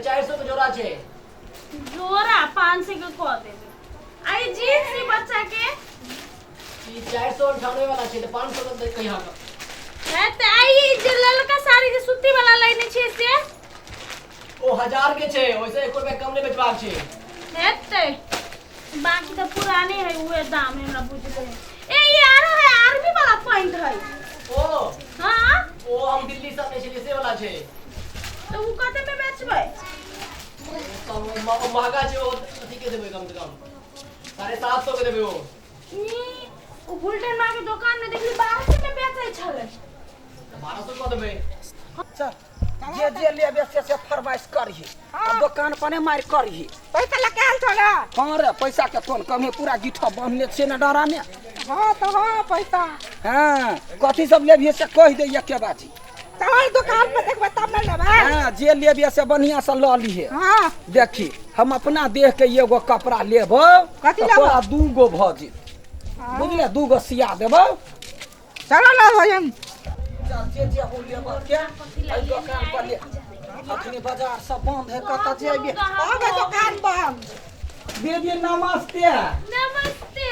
450 के जोड़ा छै। जोड़ा 500 के कऽ देबै। आ ई जींस ई बच्चा के? ई 498 वाला छै, तऽ 500 के कहिया के। है तऽ आ ई जे ललका साड़ी जे सूती वाला लेने छियै से? ओ 1000 के छै, ओहिसे 1 रुपया कम नहि बेचबाक छै। हेतै, बाकी तऽ पुराने है, उहे दाम है हमरा बुझले है। ए ई आरो है, आर्मी वाला पैंट है। ओ हाँ, ओ हम दिल्ली से आनने छलियै से वाला छै। तऽ उ कते में बेचबै? ओ महगा छै, ओ अथी के देबै, कम से कम 750 के देबै ओ। ई उ गुलटन माँ के दुकान में देखली 1200 में बेचै छलै। तऽ 1200 कऽ देबै। चल, जे जे लेबे से से फरमाइश करही आ दोकान पर मारि करही। पैसा लऽ के आयल छौ ने? हाँ रे, पैसा के कोन कमी, पूरा गिठा बान्हने छियै ने डरा ने। हाँ तऽ हाँ, पैसा। हाँ, कथी सब लेबही से कहि दे एके बाजी। चल, दुकान पर देखबै तब ने लेबै। हाँ, जे लेबे से बढ़िया से लऽ लिहे। हाँ। देखी, हम अपना देह के एगो कपड़ा लेबो। कथी तऽ लेबो? तोरा दूगो भऽ जेतौ, बुझले? दूगो सिया देबो। चलो ना भजन। चल, जे जे हो लेबऽ के एहि दोकान पर ले। अखनी बाजार सब बंद है, कतऽ जेबे? हो गए दुकान बंद। दीदी नमस्ते। नमस्ते।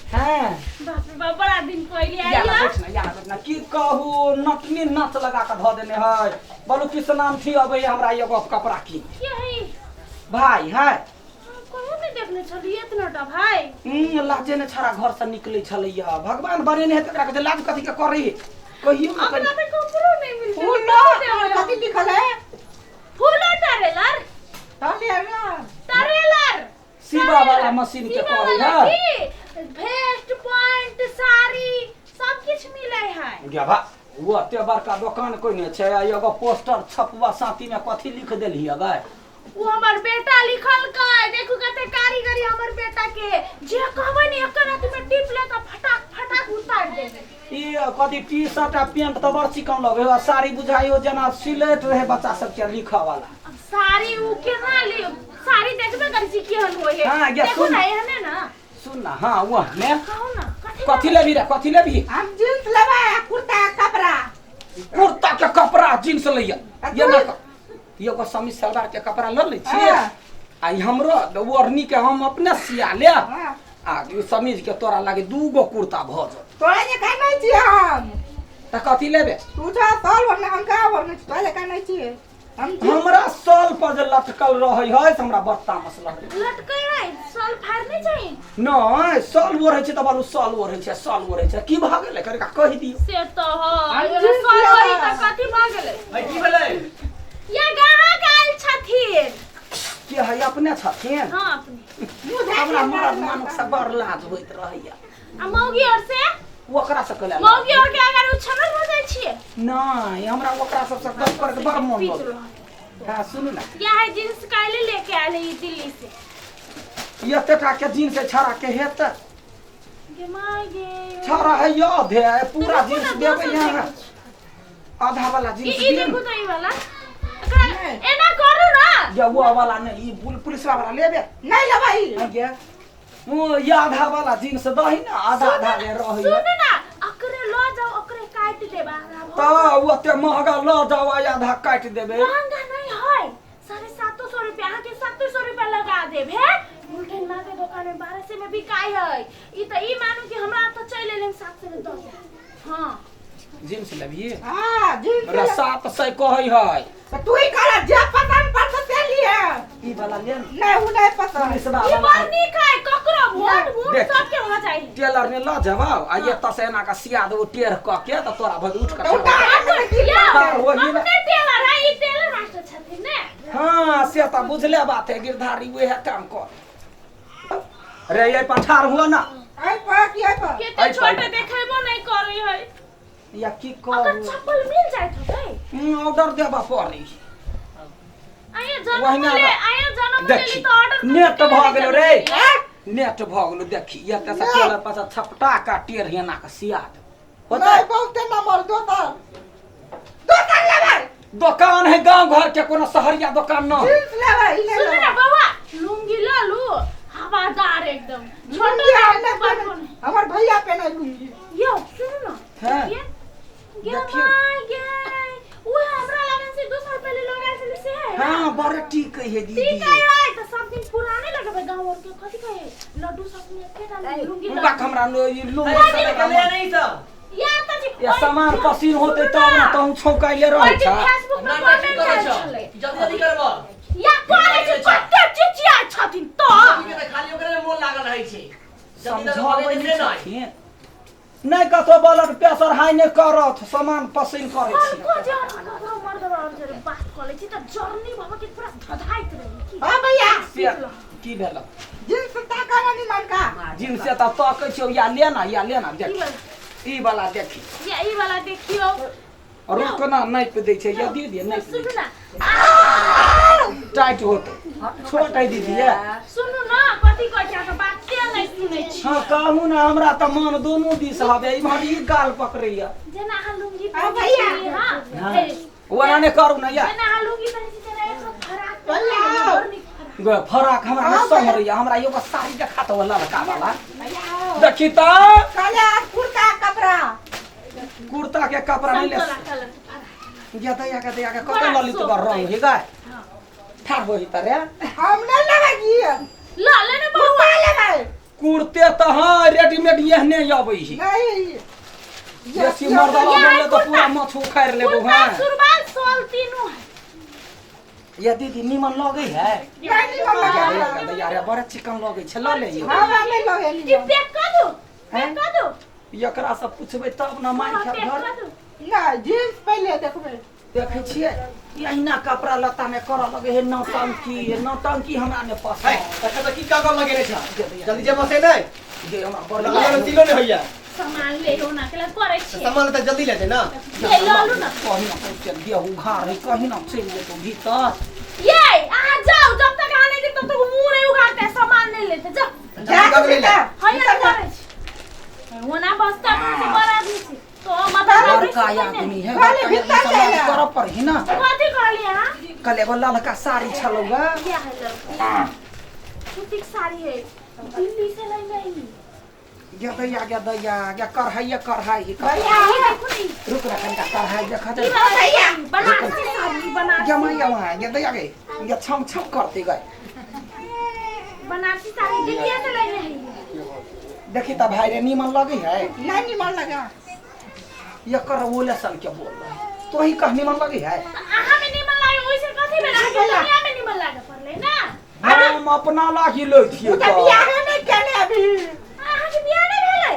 हाँ। बाप रे बाप, बड़ा दिन पहले या आइयो। बैठ ना, या बैठ ना। की कहू, नटनी नच लगा के धऽ देने है। बोलू किस नाम थी अबै हमरा एगो कपड़ा की के है? भाई है। कहियो नहीं देखने छलियै इतना टा भाई। लाजे ने छड़ा घर से निकले छलैया। भगवान बनेने है तकरा के लाज कथी के करी कहियो ने। अपना पे कपड़ो नहीं मिलते। फूल ना कथी लिखल है? फूलो टरेलर। टरेलर। टरेलर। सीबा वाला मशीन के सीबा कहै वाला है। की भेस्ट पैंट साड़ी सब किछ मिले है। गे बा, ओ एते बड़का दोकान कोइ नहि छै आ एगो पोस्टर छपवा साथी में कथी लिख देलही गै? वो हमर बेटा लिखलकै, देखू कते कारीगरी हमर बेटा के। जे कहबै ने एक रात में टिप ले त फटाक फटाक उतार देबै। ई कथी टी शर्ट आ पेंट तऽ बड़ चिकन लगै है, आ साड़ी बुझाइयो जेना सिलेट रहे बच्चा सबके लिखऽ वाला। अब साड़ी उ केना ली? साड़ी देखबे करै छी केहन होय है। हाँ, गे, देखू सुन। ना, एहने ना। सुन ना, हाँ वह ने। कहू ना, कथी? कथी लेबही रे, कथी लेबही? हम जींस लेबै आ कुर्ता कपड़ा। कुर्ता के कपड़ा जींस लैया। आ ये ना एगो समीज सलवार के कपड़ा लऽ लै छियै। हाँ। आ ई हमरो ओढ़नी के हम अपने सिया ले। हाँ। आ ई समीज के तोरा लागे दूगो कुर्ता भऽ जेतौ। तोरा जे कहने छियै हम। तऽ कथी लेबे? तू जा साल भरने, हम कहाँ भरने छी? तोरा जे कहने छियै हम जींस। हमरा साल पर जे लटकल रहै है से हमरा बड़ तामस लगै। लटकै है? साल फाड़ने चाही। नहि, साल ओढ़ै छै तऽ बोलू साल ओढ़ै छै, साल ओढ़ै छै। की भऽ गेलै कनिका कहि दियौ। से तऽ हम है जींस साल ओढ़ी लेबै। तऽ कथी भऽ गेलै? है, की भेलै? या गाहक आयल छथिन। के है, अपने छथिन? हाँ, अपने। मुँह झाँकि हमरा के मरद मारल। मानुख से बड़ लाज होइत रहैया। आ मौगी और से? ओकरा से कहले मौगी और के अगर उछनल भऽ जाइ छियै? नहि, हमरा ओकरा सबसे गप करके बड़ मन पीच लगै। रहल। हाँ, सुनू ना। या है जींस काल्हि लेके आयल है ई दिल्ली से। एते टा के जींस है छड़ा के हेतै? गे माय गे। छड़ा है याद है पूरा। देखू जींस ना, देबै दोसर यहाँ देखै छी। आधा वाला ई जींस ई दियौ देखू ने। तऽ ई वाला एकरा नहि। एना करू ना। या वो वाला नहि, ई पुलिसवा वाला लेबे? नहि लेबै। आ गे, ओ ये आधा वाला जींस दही ना, आधा आधा ले रहै। सुन ना, अकरे लऽ जाउ, ओकरे काटि देब आधा भऽ। तऽ ओते महगा लऽ जाउ आ आधा काटि देबै? महंगा नहीं है, 750 रुपया। अहाँके 700 रुपया लगा देब। हे गुलठन माँ के दुकान में 1200 में बिकाय है ई, तऽ ई मानू कि हमरा तऽ चलि एलै 700 में दऽ देब। हाँ, जींस लेबही? हाँ, जींस। हमरा 700 कहै है। तऽ तू ही कर, जे पसंद पड़तौ से लिए। ई वाला ले ने। नहि, उ नहि पसंद। पुलिसवा ई वाला। बड़ नीक है, ककरो वोट वोट देख। सबके हो जाइ है। टेलर ने लऽ जेबौ आ एतऽ से एना कऽ सिया देबौ टेढ़ कऽ के तऽ तोरा भग उठ कऽ तऽ उतार के तऽ की यौ, हाँ, वही ना। अपने टेलर है ई, टेलर मास्टर छथिन ने। हाँ, से तऽ बुझले बात है, गिरधारी उहे काम कर रे। ये पठार हुआ ना। एहि पर की एहि पर? केते ऐ छोटे पाइ। देखेबो नहीं करे है। या की अगर कहू? चप्पल मिल जाइत होतै। ऑर्डर देबऽ पड़ै। आया जन्म ओहिना ले आया जन्म ले देखी ली तऽ ऑर्डर नेट भऽ गेलो रे, आँय? नेट भऽ गेलो। देखी, एतऽ से नेट। टेलर पाछा छपटा का टेढ़ एना कऽ सिया देबौ। होतै? नहि, बहुते नंबर। दोसर दोसर लेबै। दोकान है गांव घर के, कोनो शहरिया दोकान न। जींस लेबै, ई नहि सुन लेबै। ना बौआ, लुंगी ल लू, हवादार एकदम। छोटो लुंगी हम नहीं, नहि बड़को पहिनै। नहीं। हमर भैया पेनै लुंगी। यौ सुनू ना। हाँ। देखिए गे देखियौ। My गे, वो हमरा लगन से 2 साल पहले लोग आयल छलै से है। हाँ, बड़े ठीक है दीदी। ठीक है भाई, तो सब दिन पुराने लगबे गांव और के कथि कहे लड्डू सब में एकेटा लुंगी बाक हमरा ई लुंगी है, सब ले नहीं सब या त जी या सामान पसीन होते तब ना तहु छौकाइले रहै ओइ दिन छ। फेसबुक पर नाटक कमेंट करै आयल छ छलै। जल्दी जल्दी करबो। या करै छै कते चिचिया छथिन त। के त खाली ओकरे में मोन लागल रहै छै। जल्दी जल्दी समझाबै भगे नहि से नहीं। छथिन। नहि कतौ ब्लड प्रेशर हाई नहि करत, सामान पसीन करै और छी। को जे ककरो मर्दबा और जरे बात क लै छी त जरनी भव के पूरा धधाइत रही की। हां भैया से की भेल? जींस ताका ना निमन का। जींस से त तकै छियौ, या लेना या लेना ई देख, वाला ई वाला देखी। या ई वाला देखियौ। रुक ना, नापि दै छै या दीदी, नापि दै सुनू छै। ना, टाइट होतै, छोट है दीदी ये। सुनू ना, कथी कहै छी अहाँ बात के नहि सुनै छी। हाँ कहू ना, हमरा त मन दोनों दिस हवे, इम्हर ई गाल पकड़ैया। जेना अहाँ लुंगी हाँ, पहिरै भैया। छी, हाँ, हाँ। ए, ओना नहि करू ना या। जेना अहाँ लुंगी पहिरै छी तेना एक फराक भैया। बड़ नीक फराक। गे फराक हमरा नहि हाँ, सम्हरैया, हमरा एगो साड़ी देखा त ललका वाला। भैया देखी त काले कुर्ता कपड़ा, कुर्ता के कपड़ा नहीं ले। संतोला कलर के फराक। या दया के दया के कते बड़ा ललित बड़ शोभतै। रंग हे गाय। हाँ। ठाढ़ होही त रे। हम नहीं लेबै ल ले ने बौआ। कुर्ता लेबै। कुर्ते त हाँ रेडीमेड एहने अबै ही। नहीं बेसी मर्दवा ये बोलले त कुर्ता। पूरा माछ उखाड़ि लेबो। कुर्ता हाँ सुरबाल सोल तीनू है। या दीदी निमन लगै है। नहीं निमन लगे दया के दया रे, बड़ा चिकन लगै छै, ल ले यौ। हमरा नहीं लगे ई पैक कर दो, पैक कर दो। एकरा से पूछबै तब न मारि हाँ, खायब पैक घर। कर दो। ना जींस पहले देखबै। देखै छियै अहिना कपड़ा लत्ता ने करऽ लगै है नौटंकी, नौटंकी हमरा ने है पसंद। तखन त की काम लगेने छ? जल्दी जे मसे नहीं जे हमरा बड़ लगन सिलो नहीं होइया। सामान ले हो ना केला करै छी। सामान त जल्दी लेते ना। ये ल लू ना। कहीं ना पहुँचल देह उघार है, कहीं ना चलि जेतौ भीतर। ये अहाँ जाओ, जब तक अहाँ नहीं देख तब तक मुंह नहीं उघारते, सामान नहीं लेते, जाओ। जा जल्दी ले। हाँ यार करै छी। ओना बस्ता पर से बड़ आदमी छी तो मतलब बड़का आदमी है, खाली बड़का भीतर आदमी चलि आ। करऽ पड़ही ना। कथी कहली अहाँ? कल एगो ललका साड़ी छलौ गा। क्या है लड़का? सूती के साड़ी है, दिल्ली से लाई गई। गे दैया गे दैया गे कढ़ाइये कढ़ाई। भैया ये देखो नहीं। रुक ना कनिका कढ़ाई देखा ई दे। वाला देखो, बनारसी साड़ी, बनारसी। गे मैया वहाँ गे दैया गे गे छम छम करते गए। बनारसी साड़ी दिल्ली से लाई है। देखी त भाई रे निमन लगै है। नहीं निमन लगा। एकर ओले सन के बोल तो ही कह निमन लगै है। अहाँ में निमन लागे ओइसे कथी भेल? अहाँ के दुनिया में निमन लागे पड़लै ना। हम अपना लागी लै छियै उ त तऽ। बियाह नहीं केने अभी। अहाँ के बियाह नहीं भेलै?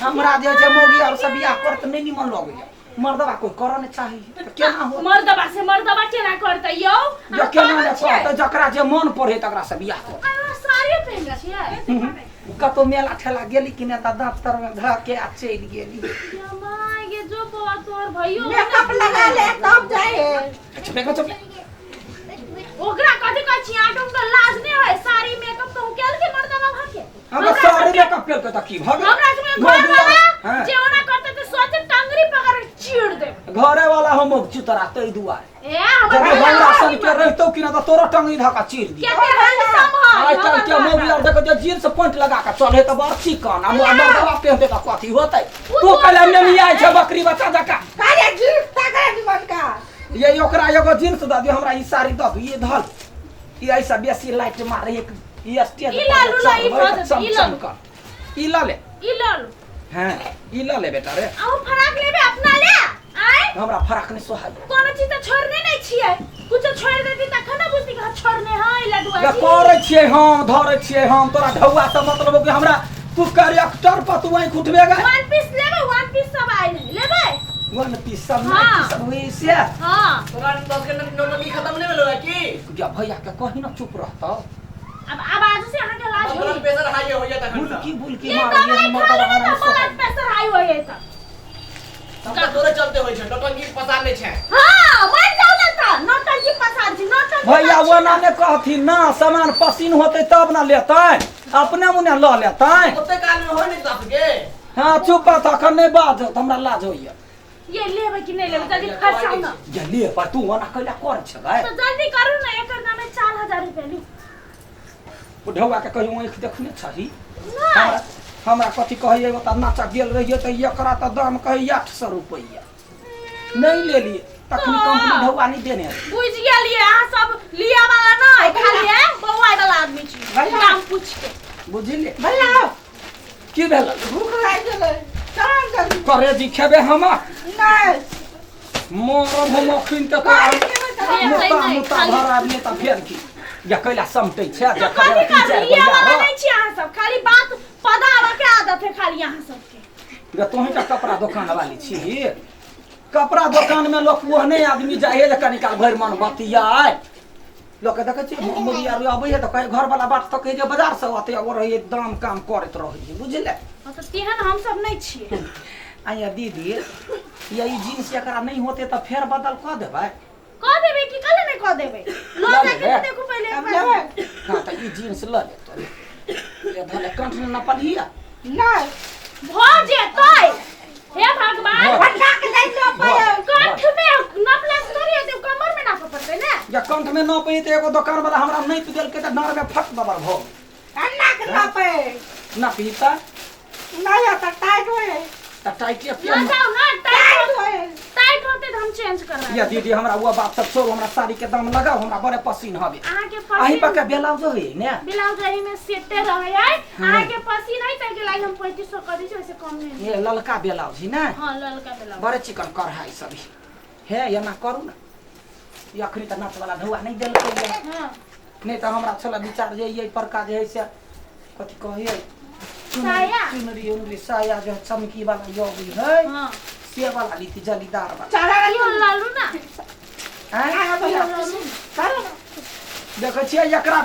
हमरा जे छै मौगी और सब बियाह करत नहीं निमन लगैया। मर्दबा कोई करऽ नहि चाही तऽ केना हो? मर्दबा से मर्दबा केना करतै यौ? जे अहाँ केना पागल नहि छियै? करतै, जकरा जे मन पड़े तकरा से बियाह कर। अहाँ साड़ियो पहिनले छियै? कतौ मेला ठेला गेली कि नहि तऽ दाँत तर में धऽ के आ चलि गेली। या my गे जो बौआ तोहर भइयो मेकअप लगा ले तब जाए। चुप रे, चुप रे। ओकरा कथी कहै छी? आटो के लाज नहि होय, साड़ी मेकअप तऽ केल के मर्दबा भके। हमरा साड़ी मेकअप केलकै तऽ की भऽ गेल? हमरा सबके घर मौगी वाला हाँ। जे ओना करतै तऽ सोचे टंगरी पकड़ के चीर देब। घरे वाला हम चुतरा तै दुआरे। ए हमर जब भैया हमरा सन आदमी के रहितौ कि ना तऽ तोरो टंगरी धऽ कऽ चीर दियौ। केते हैंडसम है। आइ काल्हि के मौगी आर देखो जे जींस पैंट लगा के चले तऽ बड़ चिकन आ मर्दबा पहिनतै तऽ कथी होतै? तू कहले नेमियाइ छै बकरी बच्चा जकाँ। काले जींस ताका निमन का। ये ओकरा एगो जींस दऽ दियौ, हमरा ई साड़ी दऽ दियौ, ई धल। ई ऐसा बेसी लाइट मारे एक ई स्टेज ई लऽ लू, ई भऽ जेतै, ई लऽ लू। ई लऽ ले। ई लऽ लू। हाँ ई लऽ ले बेटा रे। अहूँ फराक लेबै अपना ले आय। हमरा फराक नहि सोहाय। कोनो चीज तऽ छोड़ने नहि छियै, कुछो छोड़ि देती तखन ने बुझती कि हाँ छोड़ने है लडुआ या जी। करै छियै हम, धरै छियै हम, तोरा ढौआ से मतलब कि हमरा तू कैरेक्टर पर तू आँखि उठबे गे। वन पीस लेबै, वन पीस सब आयल है, लेबै? वन पीस सब हाँ। नाइटी सब होई से। हाँ। तोरा 10 के नौटंकी खत्म नहीं भेलो है की? या भैया के कही ना चुप रहतौ। अब आवाज से अहाँ के लाज ब्लड होई। प्रेशर हाई होइया तखन। बुलकी बुलकी ये मार दवाई ये खा मर्दबा लेबै हमरा तऽ सोहाय। ब्लड प्रेशर हाई होई है तऽ। हम तऽ तोरे चलते होइ छै, नौटंकी पसार नहि छै। हाँ मर जाउ ने तऽ नौटंकी पसार छी, नौटंकी भैया पसार छी। ओना नहि कहथिन ना, सामान पसीन होतै तब ना लेतै, अपने मुने लऽ लेतै। ओते काल में होइ नहि तोरा सबके। हाँ चुप रह, तखन नहि बाजत, हमरा लाज होइया। ये लेबै कि नहि लेबै? जल्दी खर्चाउ ना। ये ले पर तू ओना कैला कर छलै? तो जल्दी करू ना, एकर दाम है 4000 रुपया लू। ढौआ के कहियो आँखि देखने छही? नहि। हमरा कथी कहैया ओतऽ नाचा गेल रहियै तऽ एकरा तऽ दाम कहैया 800 रुपैआ। नहीं लेलिए। तखन कंपनी ढौआ नहि देने रहै। बुझि गेलियै अहाँ सब लिअ वाला नहि खाली है बौआइ वाला आदमी छी भैया। दाम पूछ के बुझलियै भैया की भेल भूख लागि गेलै चल जल्दी करे जी खेबे हम नहि मरब हम अखन तऽ तोरा गाड़ी खेबै चल नहि, मोटा नहि, मोटा खाली- भर आदमी तऽ फेर की या कैला समटै छै तऽ जे कथी खबर तीन कर चारि लिअ गो वाला यार नहि छी अहाँ सब खाली बात पदावा के आदत है खाली अहाँ सबके गे तोही का कपड़ा दोकान वाली छी कपड़ा दोकान में लोक ओहने आदमी जाइ है जे कनी काल भरि मन बतियाय लोक के देखै छियै मोदी आर अबै है तऽ कहै घर वाला बात तऽ कहै जे बाजार से अतै ओ रहै दाम काम करैत रहै है बुझले हँ तऽ तेहन हम सब नहि छियै आया दीदी या ई जींस एकरा नहि होते तऽ फेर बदल कऽ देबै कऽ देबै कि कल नहि कऽ देबै लऽ लऽ जाके लेबै। तऽ देखू पहिले एक अब बार। लेबै हँ तऽ ई जींस लऽ ले तोरे ले धऽ ले कंठ ने नपलिया नहि भऽ जेतै हे भगवान भऽ- भटका के नहि लऽ पाए कंठ में नपला से थोड़ी हेतै कमर में नापऽ पड़तै ने या कंठ में नपै तऽ एगो दोकान वाला हमरा नापि देलकै तऽ डाँड़ में फट दबर भऽ गेल अन्ना के नापे नापी तऽ नहि होता टाइट होए तऽ टाइटे लऽ पेन जाउ ना टाइट टाइट होए टाइट होतै तऽ हम चेंज करवा या दीदी हमरा वो बात सब छोड़ू हमरा साड़ी के दाम लगाओ हमरा बड़े पसीन हवे अहाँके अही पसीन पर के ब्लाउज होय ने ब्लाउज एहि में सेटे रहै है अहाँके पसीन है ताहि के लागि हम 3500 कऽ दै छी ओहिसे कम नहि ये ललका ब्लाउज ही ने हँ ललका ब्लाउज बड़े चिकन कढ़ाई सब ही हे एना करू ने ई अखनी तऽ नाच वाला ढौआ नहि देलकै ये। हँ नहि तऽ हमरा छल विचार जे ये परका जे है से कथी कहै साया? चुनरी उनरी साया जो चमकी वाला यो भी है हँ से वाला लीती जलीदार वाला चला इहो लालू ना आँय? भैया चलो देखै छियै एकरा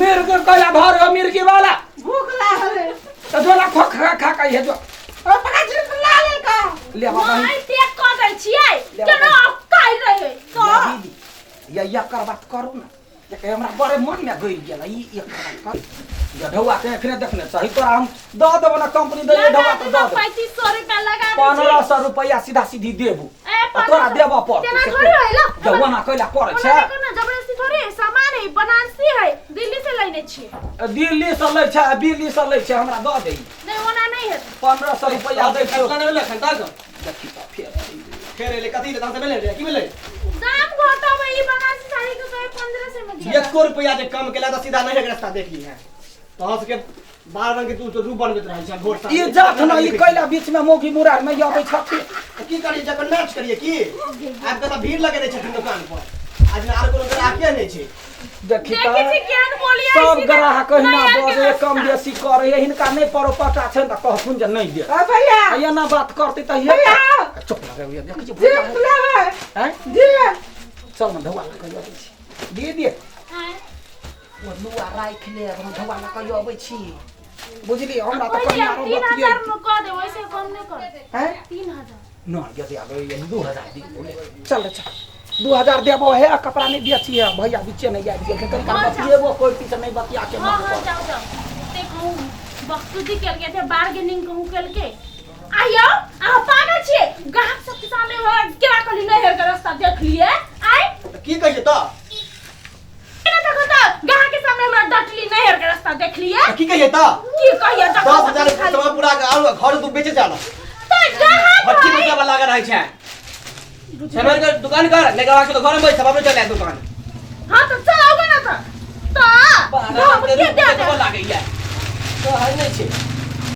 मिर्ग कैला भर हो मिर्गी वाला भूख लागल है तऽ झोला खो खा खा के हे जो ओ पका जींस ला लेल का ले बाबा माय देख कऽ दै छियै लेबा केना अक्काइ रहै या दीदी या एकर बात करू ने देखे हमरा बड़े मन में गड़ि गेल ई एकर बात कर या ढौआ के एखने देखने चाही तोरा हम दऽ देबो ना कंपनी दै लगा ढौआ तऽ देब दऽ देबो 3500 रुपया लगा दै छी। 1500 रुपया सीधा सीधी देबू ए, आ तोरा 1500 देबऽ पड़तौ तेना से थोड़ी होय ला जब ओना कैला करै ओना छै नहि कोनो जबरदस्ती थोड़ी है सामान है बनारसी है दिल्ली से लेने छियै दिल्ली से लै छै दिल्ली से लै छै हमरा दऽ दे नहि ओना नहि हेतै 1500 रुपया दै छियौ केतना नहि भेलै एखन तक देखी तऽ फेर फेर एलै कथी दाम से भेलै रे की भेलै दाम घटाबै ई बनारसी साड़ी के कहै 1500 में दिया एको रुपया जे कम केला तऽ सीधा नहीं रास्ता देख ली है तोहर सबके बारह रंग के तू तो रूप बनबैत रहै छै भोर साँझ। ई जात न ई कैला बीच में मौगी मुरार में अबै छथिन तऽ की करियै जकर नाच करियै की आबि कऽ तऽ भीड़ लगेने छथिन दुकान पर आज आर कोनो ग्राहके नहि छै देखी देखै तऽ छी केहन बोलियै सब ग्राहक अहिना बजै कम बेसी करै है हिनका नहि परो पटा छनि तऽ कहथुन जे नहि दे ओ भैया आ एना बात करतै तऽ हे भैया चुप लगै देखै छी जींस लेबै आँय जींस चल न धौआ लऽ कऽ अबै छी दीदी ओ नुआ राखि ले हम धौआ लऽ कऽ अबै छी बुझलियै हमरा तऽ कनि आरो तीन बतियै हजार में कऽ देब ओहिसे कम नहि कर आँय 3000 न यदि आबै 2000 दी चल रे चल 2000 देबो हे कपड़ा नहीं बेची है भैया बीचे नहीं आबि गेल कनि काल हाँ, बतियेबो कोई चीज नहीं बतिया के हाँ मन हाँ कर जाओ जाओ ते कहूँ बकचोदी केलके थे बार्गेनिंग कहूँ केलके आइयो अहाँ पागल छियै ग्राहक सबके सामने केना कहली नहीं हेर के रास्ता देख लिए आइ तऽ की कहियै तऽ केना देखो तऽ ग्राहक के सामने हमरा डटली नहीं हेर के रास्ता देख लिए तऽ की कहियै तऽ की कहियै देखो 10,000 सामान पूरा के आरो घर तू बेचे जाला तऽ ग्राहक भट्टी है। बेचे वाला लागल रहै छै सामान के दुकान कर नहीं करवा के तो घर में बैठ सब अपने चल जाए दुकान हाँ तऽ चल आबे ना तऽ तऽ हम के दे दे लागैया कहै नहि छै